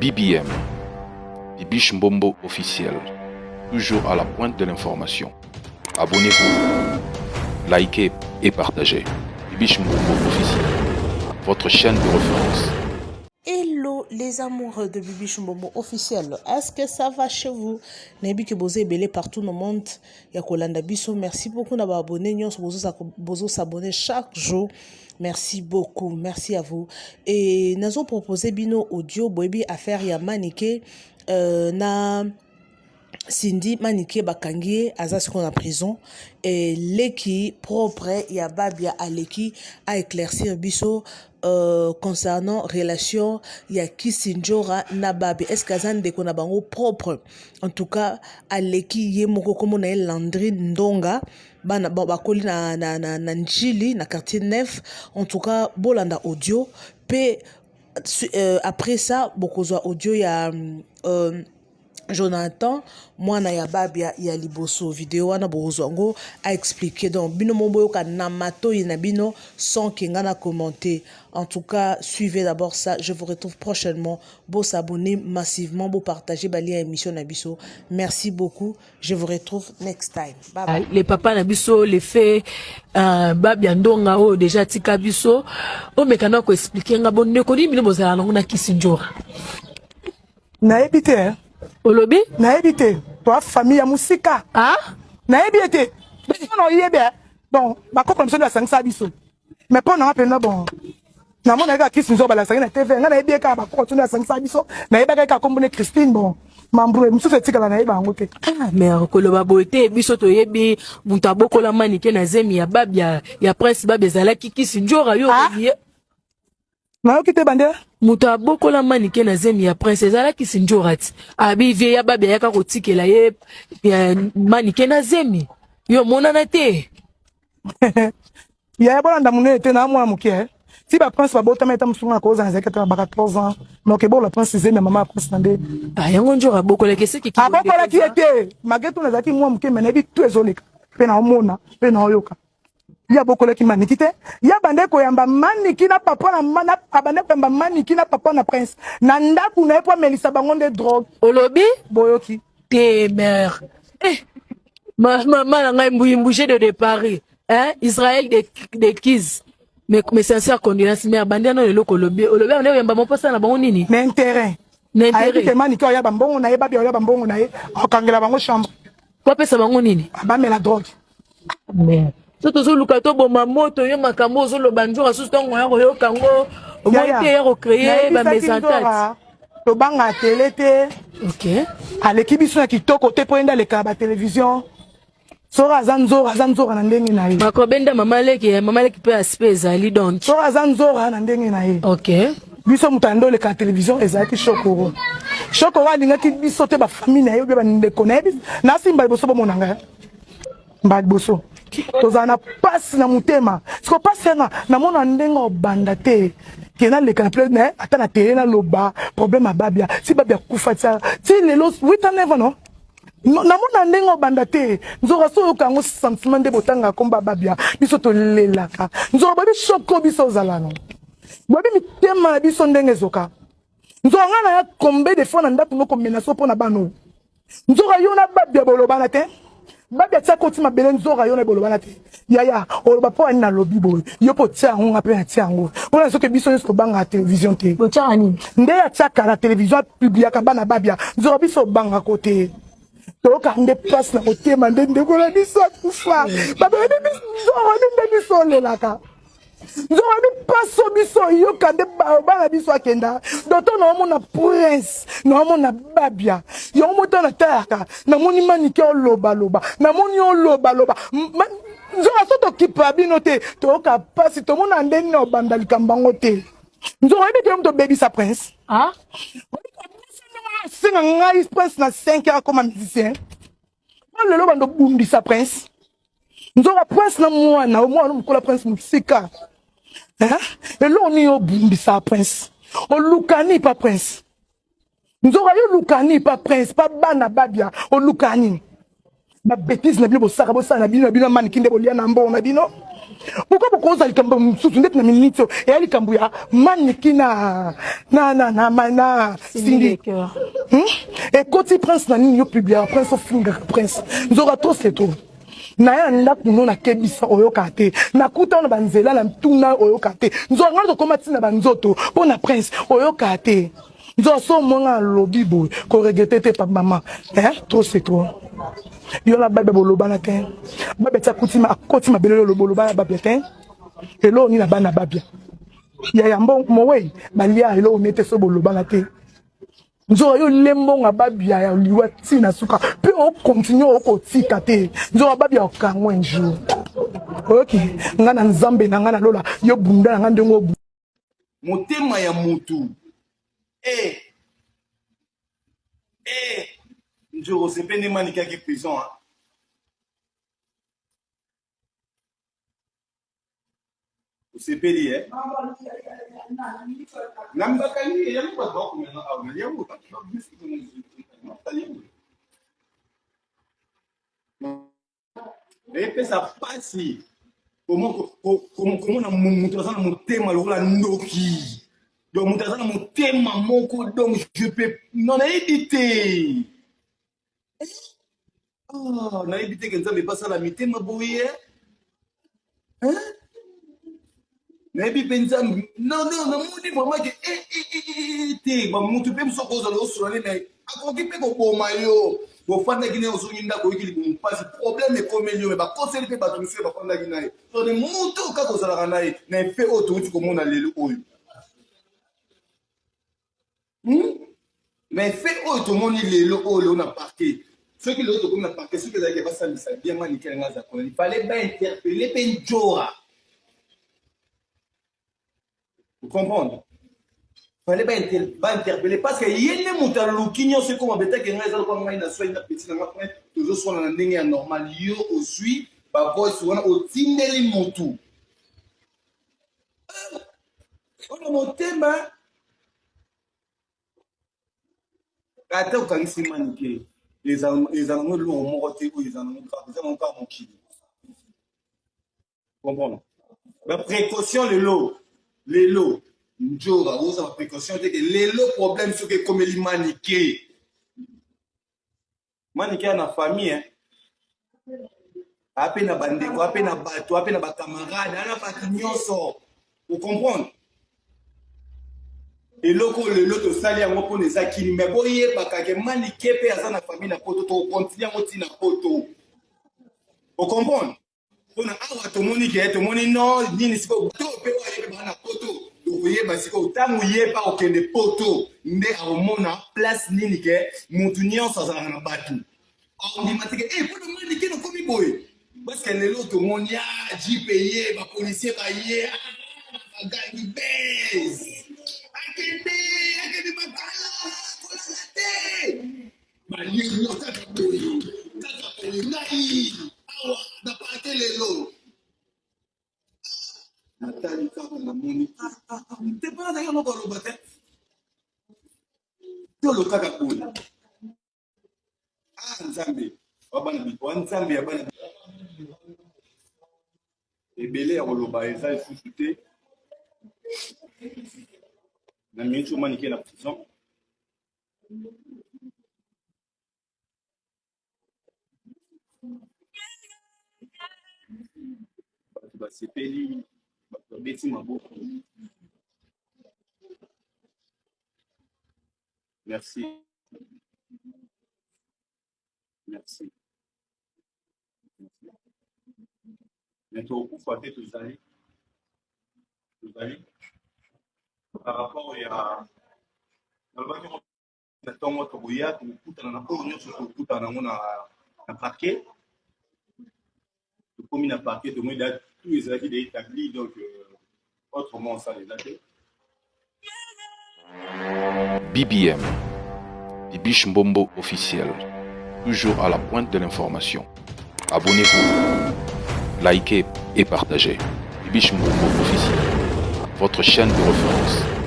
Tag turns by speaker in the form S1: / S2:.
S1: BBM, Bibiche Mbombo officiel, toujours à la pointe de l'information. Abonnez-vous, likez et partagez. Bibiche Mbombo officiel, votre chaîne de référence.
S2: Hello les amoureux de Bibiche Mbombo officiel. Est-ce que ça va chez vous? Nayebi ke boza ebele partout dans le monde ya kolanda biso. Merci beaucoup na ba abonnés nyonso bozo bozo s'abonner chaque jour. Merci beaucoup, merci à vous. Et nazo proposer bino audio boyebi affaire ya Manike na Cindy. Manike bakangi ye, aza sikoyo na prison. E leki propre ya Babia aleki aéclaircir biso concernant relation ya Kisinjora na Babia. Est ce que aza ndeko na bango propre? En tout cas, aleki ye moko, kombo na ye Landrine Ndonga, bana bakoli na Njili, na quartier 9. En tout cas, bolanda audio mpe après ça bokozwa audio ya Jonathan, mwana ya Babia ya liboso. Video wana bokozwa yango aexpliquer, donc bino mo boyoka na matoi na bino sans ke nga na commenter. En tout cas, suivez d'abord ça. Je vous retrouve prochainement. Bo s'abonner massivement, bo partager balien émission na biso. Merci beaucoup, je vous retrouve next time. Bye bye.
S3: Le papa na biso, le fait Babia Ndonga oyo déjà tika biso, omeka na koexpliquer nga bondeko nini bino bozala nango na Kisi Njora?
S4: Nayebi te, eh.
S3: Olobi?
S4: Nayebi te, toa famille ya mosika.
S3: Ah?
S4: Nayebi ye te, biso na oyebi, eh. Bon, bakoko na biso nde basangisa biso, mais mpo nanga mpenza, bon, namona kaka Kisi Nzoka balasaki na TV. Nga nayebi ye kaka, bakoko biso nde basangisa biso. Nayebaka ye kaka kombo ne Christine. Bon, mambre mosusu etikala, nayeba yango te.
S3: Ah, mais koloba boye te. Biso toyebi moto abokola Manike na zemi ya Babia, ya Prince Babia, ezalaki Kisi Njora. Yo
S4: Ah?
S3: ye
S4: Nayoki te, bande.
S3: Moto abokola Manike na zemi ya Prince ezalaki Sinjora ti abi vie ya Babia, ayaka kotikela ye ya Manike na zemi. Yo monana te.
S4: Yaya, bolanda monene te na mwana moke, eh. Ti baprince babotama, eta mosunga na kozala, ezalaki ata na ba 14 ans. Donc ebola Prince zemi ya mama ya Prince na nde.
S3: Ah, yango Njora abokolaki eseki.
S4: Abokolaki ye te, malgré tout nazalaki mwa moke, me nayebi tu ezoleka mpe naomona mpe naoyoka. Ye abokolaki Maniki te. Ye abande koyamba Maniki na papa na abande koyamba Maniki na papa na Prince na ndako na ye mpo amelisa bango nde drogue.
S3: Olobi?
S4: Boyoki.
S3: Te, mère, eh, mama na ngai mbuyimbuge de Paris, hein, Israël de Kiz, mes sincères condoléances, mère. Bandi ano eloko olobi, olobi ande oyamba moposa na bango nini?
S4: Na intérêt.
S3: Na
S4: ayebi
S3: intérêt.
S4: Ke Maniki oya bambongo na ye, Babia oya bambongo na ye, akokangela bango chambre.
S3: Po apesa bango nini?
S4: Bamela drogue.
S3: Mère, so tozoluka toboma moto, yo makambo ozoloba, Nzoka susu ntongo ya koyoka yango omoi te, ya kocréer bamésentente.
S4: Tobanga tele te.
S3: Ok.
S4: Aleki biso na kitoko te mpo ye nde alekaka batelevizio. Soki aza nzora, aza nzora na ndenge na ye.
S3: Bakobenda mama leki, mama leki mpe aspect ezali donc.
S4: Soki aza nzora na ndenge na ye.
S3: Ok.
S4: Biso moto ande oleka na televizio ezalaki Shokoro. Shokoro alingaki biso te, bafamille na ye obie bandeko na ye. Nasimba liboso bomona ngai mbala liboso, tozala na pasi na motema. Siko pasi yanga, namona ndenge obanda te ke naleka na ple ata na tele, naloba problème ya Babia. Si Babia kufa tia ti lelo 8 ans, 9 ans, non, namona ndenge obanda te. Nzoka so oyoka yango sentiment nde botangaka komba Babia, biso tolelaka. Nzoka boyebi shoko biso ozala no, boyebi mitema na biso ndenge ezoka. Nzoka ngai naya combien de fois na ndako nokomena so mpo na bana oyo. Nzoka yo na Babia bolobana te. Babia tia koti mabele. Nzoka yo na bolobana te. Yaya, oloba mpo ani nalobi boye, yo mpo otia yango, nga mpe natia yango mpona soki biso nyonso tobangaka televizio te.
S3: Botyaka nini?
S4: Nde atiaka na televizio, apubliaka bana Babia. Nzoka biso obangako te, toyoka nde mpasi na motema nde ndeko na biso akufa. Babebi nzoka nde biso olelaka, nzoka bipaso biso oyoka nde bana biso akenda. Docteur, naomona Prince, naomona Babia yango mota natayaka, namoni Manike olobaloba, namoni olobaloba. Nzoka so tokipa bino te, toyoka mpasi, tomona nde nini obanda likambo yango te. Nzoka oyebi te, yo moto obebisa Prince.
S3: Ah?
S4: Asenga ngai Prince na 5 heures akoma musicien. Po lelo bando obundisa Prince. Nzoka Prince na mwana omwana mokola Prince mosika, eloko nini obundisa Prince? Olukani pa Prince. Nzoka yo olukani pa Prince, pa bana Babia, oluka nini? Babêtises na bino bosaka, bosala na bino na bino. Maniki nde bolia na mbongo na bino. Pourquoi bokozwa likambo mosusu ndeti na miniti oyo eya likambo ya maniki na na na na na, na Cindy hmm? Ekoti prince na nini yo publiaka prince ofingaka prince nzoka trop c'est trop na ya ndako no nakebisa oyoka te nakuta na banzela na tuna oyoka te nzoka ngai tokoma ntina banzoto mpo na prince oyoka te nzoka so mwanga alobi boye koregrete te pa mama eh, trop c'est trop yo na babe bolobana te babe ti akuti akoti mabele oyo bolobana babia te eloko nini na bana babia ya yambo mowei balia eloko nini te so bolobana te nzoka yo lembonga babia ya liwa ntina suka mpe okontinue okotika te nzoka babia okango un jour oyoki nga na nzambe na nga na lola yo bunda na nga ndenge obu
S5: motema ya mutu eh eh njoro sepe nde manikaki prison hein? Osepeli eh? Na bakangi ye yango bato bakomela awa na yango epesa mpasi komona moto aza na motema lokola ndoki donc moto aza na motema moko donc je peux non nayebi te Ah, nayebi te ke nzambe basala mitema boye hein? Nayebi mpe nzambe non non namoni vraiment ke eh, eh, eh, eh, eh, te bamutu mpe mosu okozala osolane na ye akoki mpe koboma yo bofandaki naye ozongi ndako oyoki libumu mpasi problème ekomeli yo me bakoseli mpe bato mosusu bafandaki na ye tone motu oyo kaka ozalaka na ye na efe oyo touti komona lelo oyo Hmm? Mais fait oyo tomoni lelo oyo lelo na parquet soki lelo tokomi na parquet soki ezalaki basambisa bien manike na ngai aza kuna il fallait bainterpelle mpe njora comprendre fallait bainterpelle parce que ye nde moto aluki nyonso ekoma betaki ngai eza lokola ngai na swai na petit na ngai point tozoswana na ndenge ya normal yo ozwi bavoice wana otindeli motu oyo motema ata okangisi manike eza nango eloko moko te oyo eza nango grave eza nango kaka mokili comprendre baprécaution lelo lelo njora oza baprécaution te ke lelo problème soki ekomeli manike Manike ya na famille hein. Ape na bandeko, ape na bato, ape na ba camarades, ana bato nyonso. Vous comprendre? eloko lelo tosali yango mpona eza kini me boyebaka ke manike mpe aza na famille na poto tokokontinue yango ntina poto ocomprendre Pona awa tomoni ke tomoni no nini sikoyo to pe oyo ayebi bana poto tokoyeba sikoyo ntango ye pa kokende poto nde akomona place nini ke mutu nyonso azalaka na bato akondima te ke eh, mpona mani ke nakomi boye parce que lelo tomoni ah jipe ye bapolisier baye ah, bagangi base akende akende makala kolala te Balingo kaka boye, kaka boye. Ngai awa na parke lelo. Natali kaka namoni ah, ah, ah, te mpo nazalaki yango koloba te. Tolo kaka boye. Ah Nzambe, wa bana wa Nzambe ya bana ebele ya koloba eza lisusu te. Na miniti omanike na prison. Bato basepeli, bato babeti maboko. Merci. Merci. Mais tokokufa te tozali tozali par rapport ya nalobaki yango na ntongo tokoya tokokutana na oyo nyonso tokokutana yango na, na parquet tokomi na parquet tomoni da tout ezalaki de établi donc euh, autrement osala eza te
S1: BBM, Bibiche Mbombo officiel, toujours à la pointe de l'information. Abonnez-vous, likez et partagez. Bibiche Mbombo officiel, votre chaîne de référence.